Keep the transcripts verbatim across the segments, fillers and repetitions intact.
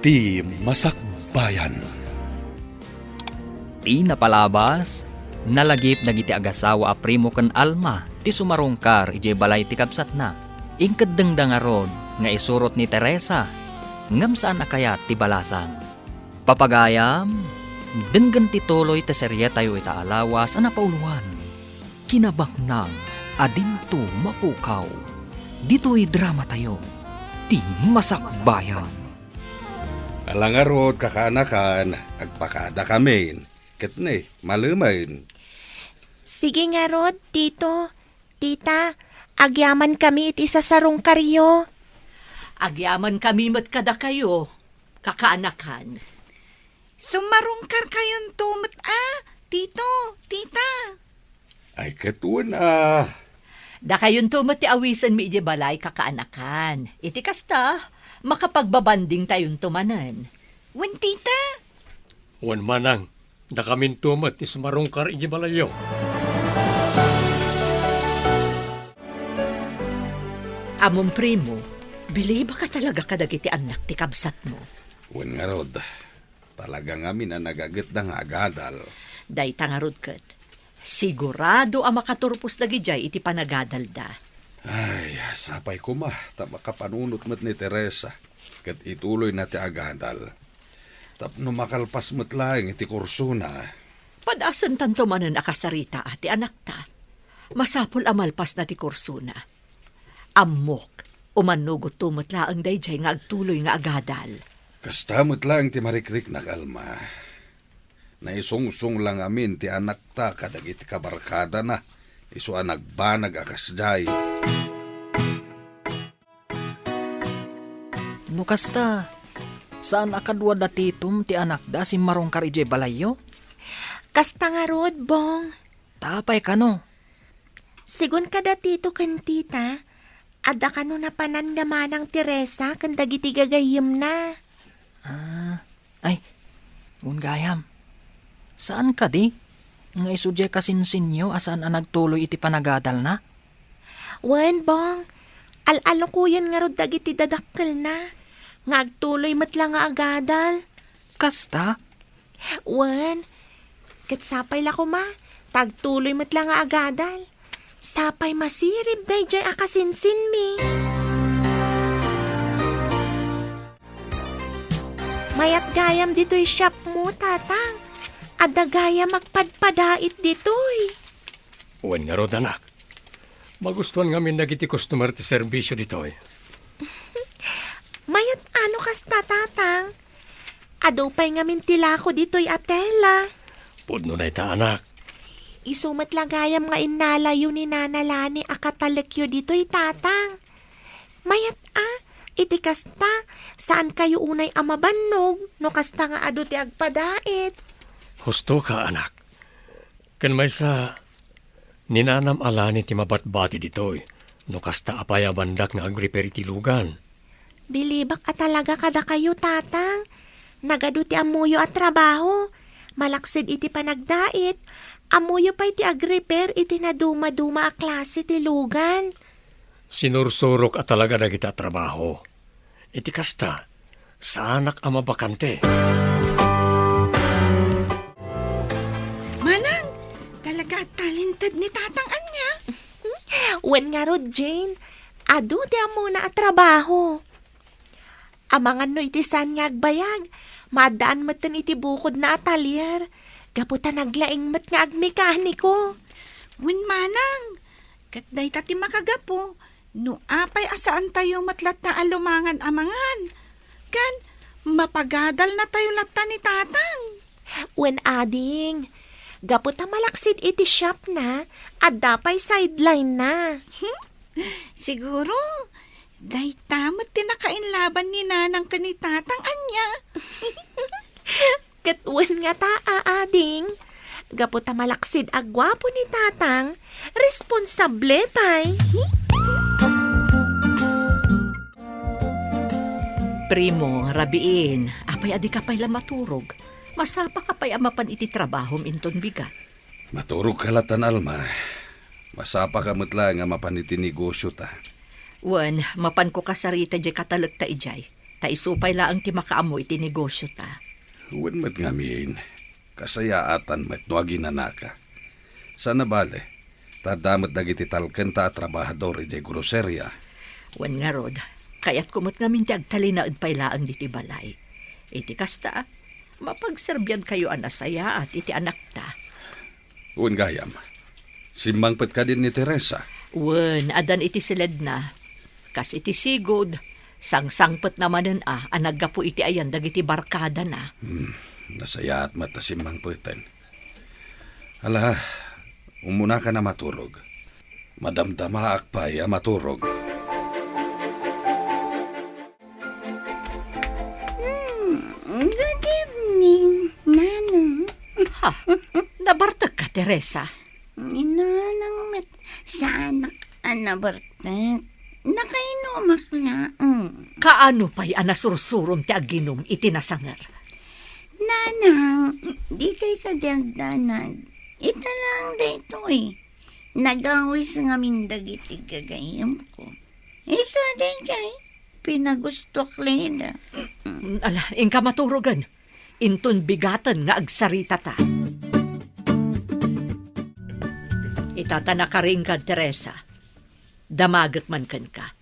Ti Masakbayan. Ti napalabas, nalagip dagiti agasawa a Primo ken Alma ti sumarungkar idiay balay ti kabsatna. Inkeddengda ngarud nga isurot ni Teresa, ngem saan a kayat ti balasang. Papagayam, denggen ti tuloy ti serietayo ita a lawas a napauloan, Kinabaknang a Dinto Mapukaw. Ditoy dramatayo, Ti Masakbayan. Ala ngarud, kakaanakan, agpakadakamin. Ket ne, malemen. Sige ngarud, Tito, Tita, agyamankami iti sasarungkaryo. Agyamankami met kadakayo, kakaanakan. Sumarungkarkayonto met a, Tito, Tita. Ay, ket wen a. Dakayonto met ti awisenmi idiay balay, kakaanakan. Iti kasta, makapagbabandingtayonto manen. Wen, Tita. Wen, Manang, dakaminto met ti sumarungkar idiay balayyo. Ammom, Primo, bilibaka talaga kadagiti annak ti kabsatmo. Wen ngarud, talaga ngamin a nagagetda nga agadal. Dayta ngarud ket, sigurado a makaturpos dagidiay iti panagadalda. Ay, sapay koma ta makapanunot met ni Teresa ket ituloyna ti agadal tapno makalpas met laeng iti kursona. Padasentanto manen a kasaritaa ti anakta. Masapul a malpasna ti kursona. Ammok, umannogotto met laeng daydiay nga agtuloy nga agadal. Kasta met laeng ti marikriknak, Alma. Naisungsong la ngamin ti anakta kadagiti kabarkadana, isu a nagbanag a kasdiay. No kasta, saan a kadua da Titom ti anakda a simmarungkar idiay balayyo? Kasta ngarud, Bong. Ta apay kano? Sigun kada Tito ken Tita, adda kano napanan da Manang Teresa ken dagiti gagayyemna. Ah, ay, wen gayam. Saan kadi nga isu diay kasinsinyo a saan a nagtuloy iti panagadalna? Wen, Bong, al-alukoyen ngarud dagiti dadakkelna nga agtuloy met la nga agadal. Kasta? Wen, ket sapay la koma ta agtuloy met la nga agadal. Sapay masirib daydiay a kasinsinmi. Mayat gayam ditoy shopmo, Tatang. Adda gayam agpadpadait ditoy. Wen ngarud, anak. Magustuan ngamin dagiti customer ti serbisio ditoy. Mayat a no kasta, Tatang. Adu pay ngamin ti lako ditoy a tela. Pudno dayta, anak. Isu met la gayam nga innalayo ni Nana Lani a katalekyo ditoy, Tatang. Mayat a, iti kasta, saankayo unay a mabannog no kasta nga adu ti agpadait. Hustoka, anak. Ken maysa, ni Nanam a Lani ti mabatbati ditoy, no kasta a payabandak nga agrepair iti lugan. Bilibak a talaga kadakayo, Tatang. Nagadu ti ammoyo a trabaho. Malaksid iti panagdait, ammoyo pay ti agrepair iti nadumaduma a klase ti lugan. Sinursurok a talaga dagita a trabaho. Iti kasta, saanak a mabakante. Manang, talaga a talented ni Tatang ania? Wen ngarud, Jane. Adu ti ammona a trabaho. Amangan no iti saan nga agbayag, maaddaan metten iti bukodna a talyer, gapu ta naglaing met nga agmekaniko. Wen, Manang, ket dayta ti makagapu no apay a saantayo met latta a lumangan a mangan, ken mapagadalnatayo latta ni Tatang. Wen, ading, gapu ta malaksid iti shopna, adda pay sideline-na. Hmm? Siguro, dayta met ti nakainlaban ni Nanang ken ni Tatang ania. Ket wen ngata, ading, gapu ta malaksid a guapo ni Tatang, responsable pay. Primo, rabiin, apay a dika pay la maturog? Masapaka pay a mapan iti trabahom inton bigat. Maturogka latan, Alma. Masapaka met laeng a mapan iti negosiota. Wen, mapanko kasarita diay katalekta idiay. ta isu pay laeng ti makaammo iti negosiota. Wen met ngamin, kasayaatan met no aginanaka. Saan a bale, ta adda met dagiti talkenta a trabahador idiay groseria. Wen ngarud, kayatko met ngamin ti agtalinaed pay laeng ditoy balay. Iti kasta, mapagserbiankayo a nasayaat iti anakta. Wen gayam, simmangpet kadin ni Teresa? Wen, addan iti siledna. Kas iti sigud, sangsangpetna manen a, a naggapu iti ayan dagiti barkadana. Hmm, nasayaat met ta simmangpeten. Ala, umunakan a maturog. Madamdamaak pay a maturog. Hmm, good evening, Nanang. Ha? Nabartek ka, Teresa? Ni Nanang met saanak a nabartek. Nakainumak laeng. Kaano pay a nasursurom ti aginum iti nasanger? Nanang, dikay kadi agdanag. Ita laeng daytoy. Nagawis ngamin dagiti gagayyemko. Isu a daydiay, pinagustoak laeng. Mm, ala, inka maturogen. Inton bigaten nga agsaritata. Ita ta nakaringkad, Teresa. Damaget man kenka.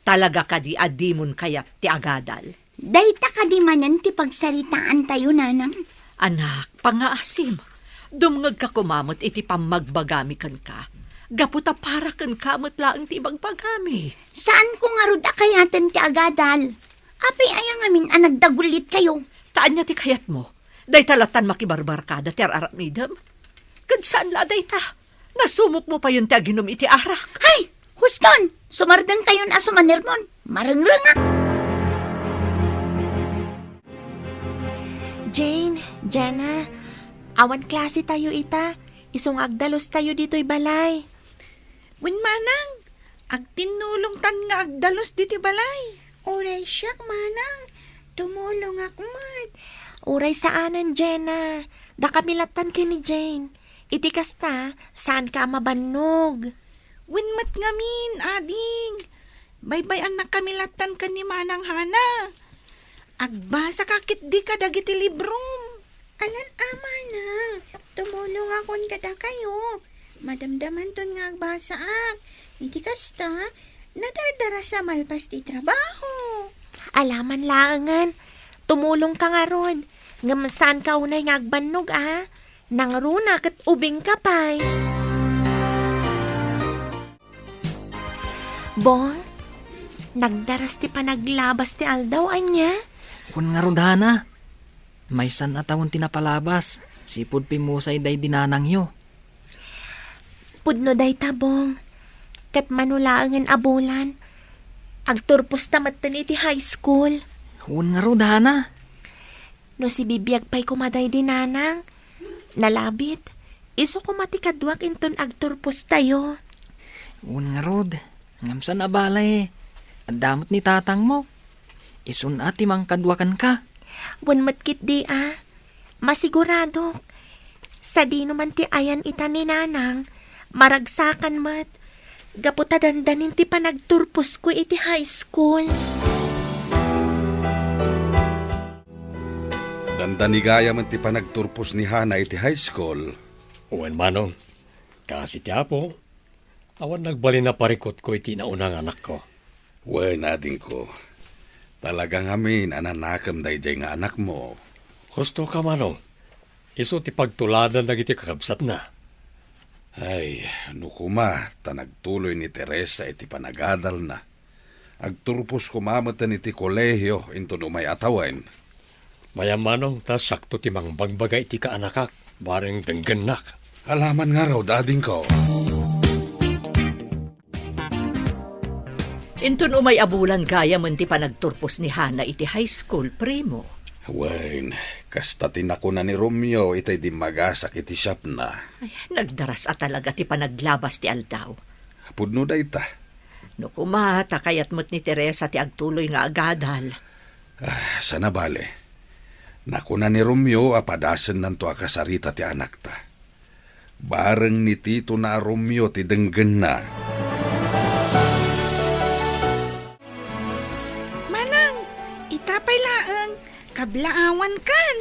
Talaga kadi a dimon kayat ti agadal? Dayta kadi manen ti pagsaritaantayo, Nanang? Anak, pangngaasim. Dumngegka koma met iti pammagbagami kenka. Gapu ta para kenka met laeng ti ibagbagami. Saanko ngarud a kayaten ti agadal. Apay aya ngamin a nagdagulitkayo? Ta ania ti kayatmo? Dayta lattan makibarbarkada ti ar-aramidem? Ket saan la a dayta. Nasumokmo payen ti aginum iti arak. Ay! Huston! Sumardengkayon a sumanermon. Marengrengak! Jane, Jenna, awan klase tayo ita. Isu nga agdalus tayo ditoy balay. Wen, Manang, agtinnulongtan nga agdalus ditoy balay. Uray siak, Manang, tumulongak met. Uray saanen, Jenna. Dakami lattan ken ni Jane. Iti kasta, saanka a mabannog. Wen met ngamin, ading. Baybay-annakami lattan ken ni Manang Hana. Agbasaka ketdi kadagiti librom. Alan a, Manang, tumulongakon kadakayo. Madamdamanton nga agbasaak. Iti kasta, nadadarasa malpas ti trabaho. Ala man laengen, tumulongka ngarud. Ngem saanka unay nga agbannog a. Nangruna ket ubingka pay. Bong, nagdaras ti panaglabas ti aldaw, ania? Wen ngarud, Hana. Maysan a tawen ti napalabas, sipud pimmusay daydi nanangyo. Pudno dayta, Bong. Ket mano laengen a bulan, agturposta metten iti high school. Wen ngarud, Hana. No sibibiag pay koma daydi nanang, nalabit, isu koma ti kaduak inton agturpostayo. Wen ngarud, ngem saan a bale, adda met ni tatangmo. Isun a ti mangkadua kenka. Wen met ketdi a, masiguradok. Sadino man ti ayan ita ni nanang, maragsakan met. Gapu ta dandanin ti panagturposko iti high school. Dandani gayam ti panagturpos ni Hana iti high school. Wen, Manong, kaasi ti Apo, awan nagbalin a parikutko iti nauna nga anakko. Wen, adingko, talaga ngamin a nanakem daydiay nga anakmo. Husto ka, Manong. Isu ti pagtuladan dagiti kakabsatna. Ay, no koma ta nagtuloy ni Teresa iti panagadalna, agturpos koma metten iti kolehio inton umay a tawen. Mayammanong ta sakto ti mangbagbaga iti kaanakak, bareng denggennak. Alaman ngarud, adingko. Inton umay a bulan gayamen ti panagturpos ni Hana iti high school, primo. Wen, kasta ti nakuna ni Romeo itay dimmagasak iti siapna. Ay, nagdaras a talaga ti panaglabas ti aldaw. Pudno dayta. No koma, ta kayat met ni Teresa ti agtuloy nga agadal. Ah, saan a bale. Nakuna ni Romeo a padasennanto a kasarita ti anakta. Bareng ni Tito na a Romeo ti denggenna. Manang, Kablaawankan.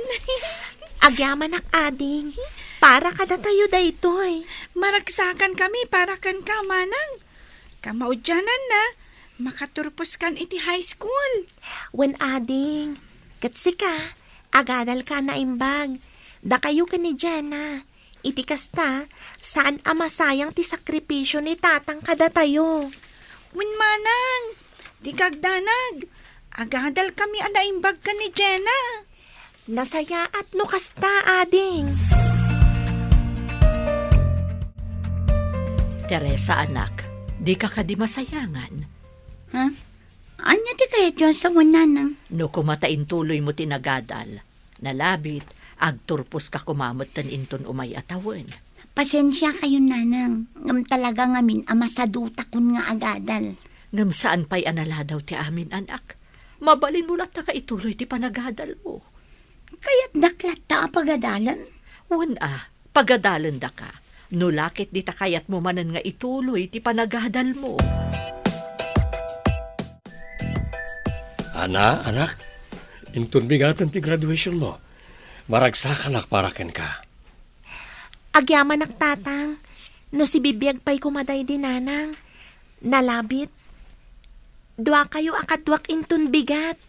Agyamanak, ading. Para kadatayo daytoy. Maragsakan kami para kenka, manang. Kamaudiananna, makaturposkan iti high school. Wen, ading. Ket sika, agadalka a naimbag. Dakayo ken ni Jenna. Iti kasta, saan a masayang ti sakripisio ni Tatang kadatayo. Wen, manang, dika agdanag. Agadalkami a naimbag ken ni Jenna. Nasayaat no kasta, ading. Teresa, anak, dika kadi masayangan? Ha? Ania ti kayatyo a sawen, nanang? No koma ta intuloymo ti nagadal, nalabit, agturposka koma metten inton umay a tawen. Pasensiakayon, nanang, ngem talaga ngamin a masadutakon nga agadal. Ngem saan pay a naladaw ti amin, anak. Mabalinmo latta nga ituloy ti panagadalmo. Kayatdak latta a pagadalen? Wen a, pagadalendaka. No la ket dita kayatmo manen nga ituloy ti panagadalmo. Ana, anak, inton bigaten ti graduationmo, maragsakanak para kenka. Agyamanak, Tatang, no sibibiag pay koma daydi nanang, nalabit. Duakayo a kaduak inton bigat.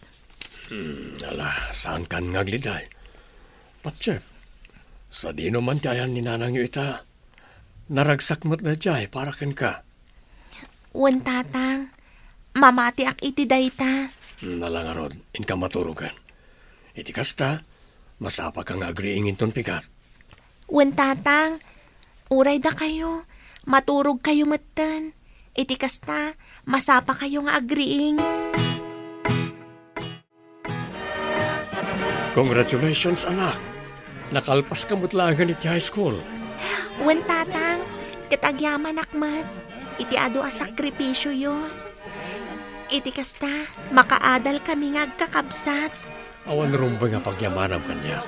Hmm, ala, saankan nga agliday. Patiek, sadino man ti ayan ni nanangyo ita, naragsak met daydiay para kenka. Wen, Tatang, mamatiak iti dayta. Hmm, ala ngarud, inka maturogen. Iti kasta, masapaka nga agriing inton pigat. Wen, Tatang, uray dakayo, maturogkayo metten. Iti kasta, masapakayo nga agriing. Congratulations, anak! Nakalpaska met laengen iti high school. Wen, Tatang, ket agyamanak met iti adu a sakripisioyo. Iti kasta, makaadalkami nga agkakabsat. Awan rumbeng a pagyamanam kaniak.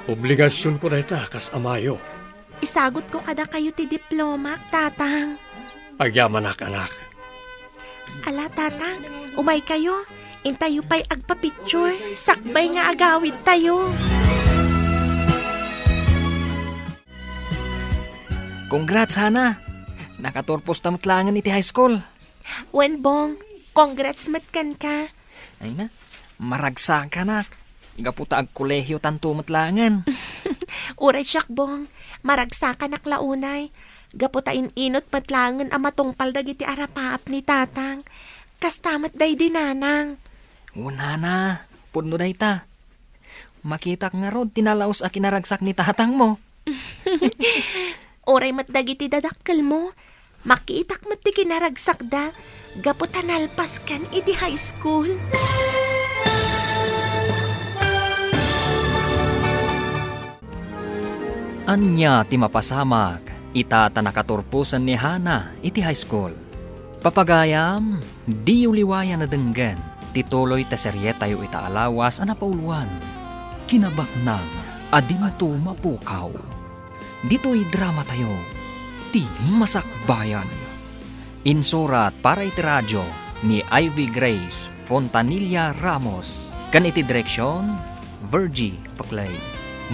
Obligasionko dayta kas amayo. Isagutko kadakayo ti diplomak, Tatang. Agyamanak, anak. Ala, Tatang, umaykayo. Intayo pay agpa-picture, sakbay nga agawidtayo. Congrats, Hana! Nakaturposta met laengen iti high school. Wen, Bong, congrats met kenka. Ay na, maragsakanak. Gapu ta agkolehiyo tanto met laengen. Uray siak, Bong, maragsakanak la unay. Gapu ta in-inut met laengen a matungpal dagiti arapaap ni Tatang. Kasta met daydi Nanang. Wen, Hana, pudno dayta. Makitak ngarud ti nalaus a kinaragsak ni tatangmo. Uray met dagiti dadakkelmo, makitak met ti kinaragsakda gapu ta nalpaskan iti high school. Ania ti mapasamak ita ta nakaturposen ni Hana iti high school? Papagayam, diyo liwayan a denggen ti tuloy ta serietayo ita a lawas a napauluan, Kinabaknang a Dinto Mapukaw. Ditoy dramatayo, Ti Masakbayan. Insurat para iti radio ni Ivy Grace Fontanilla Ramos, ken iti direksion, Virgie Paclay.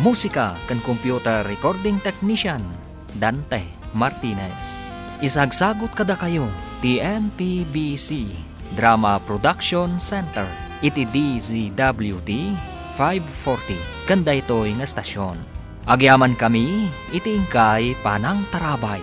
Musika ken computer recording technician, Dante Martinez. Isagsagut kadakayo ti M P B C Drama Production Center iti D Z W T five forty ken daytoy nga estasion. Agyamankami iti inkay panangtarabay.